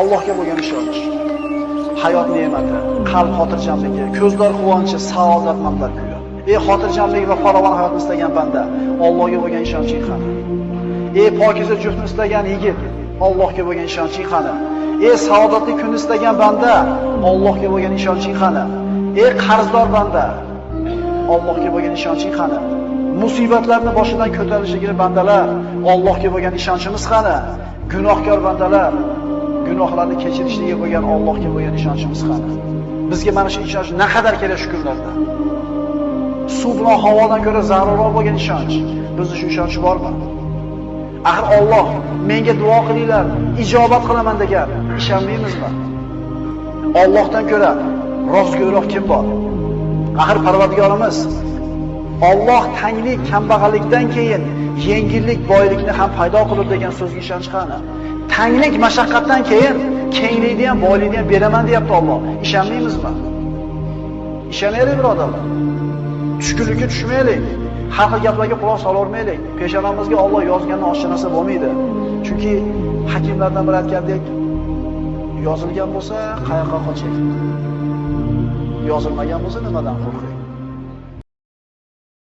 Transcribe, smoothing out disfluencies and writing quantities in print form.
Allohga bo'lgan ishonch, hayot ne'mati, qalb xotirjamligi, ko'zlar quvonchi, saodatmandlar kuyi. Ey xotirjamlik va farovon hayotni istagan banda, Allohga bo'lgan ishonching qani? Ey pokiza juftni istagan yigit, Allohga bo'lgan ishonching qani? Ey saodatli kunni istagan banda, Allohga bo'lgan ishonching qani? Ey qarzdor banda, Allohga bo'lgan ishonching qani? Musibatlarni boshidan ko'tarishligini bandalar, Allohga bo'lgan ishonchimiz qani? Gunohkor bandalar, gunohlarni kechirishligiga bo'lgan Allohga bo'lgan ishonchimiz qani? Bizga mana shu ishonch naqadar kerak shu kunlarda. Suv bilan havodan ko'ra zarurroq bo'lgan ishonch. Bizda shu ishonch bormi? Axir Alloh menga duo qilinglar, ijobat qilaman degan, ishonmaymizmi? Allohdan ko'ra rostgo'yroq kim bor? Axir Parvardigorimiz Alloh tanglik, kambag'allikdan keyin yengillik, boylikni ham paydo qilur degan so'zga ishonch qani? Tanglik, mashaqqatdan keyin kenglikni ham, boylikni ham beraman deyapti Alloh. Ishonmaymizmi? Ishonaylik birodarlar. Tushkunlikka tushmaylik. Har xil gaplarga quloq solavermaylik. Peshonamizga Alloh yozgandan oshcha narsa bo'lmaydi. Chunki hakimlardan biri aytgandek, yozilgan bo'lsa, qayoqqa qochay? Yozilmagan bo'lsa, nimadan qo'rqay?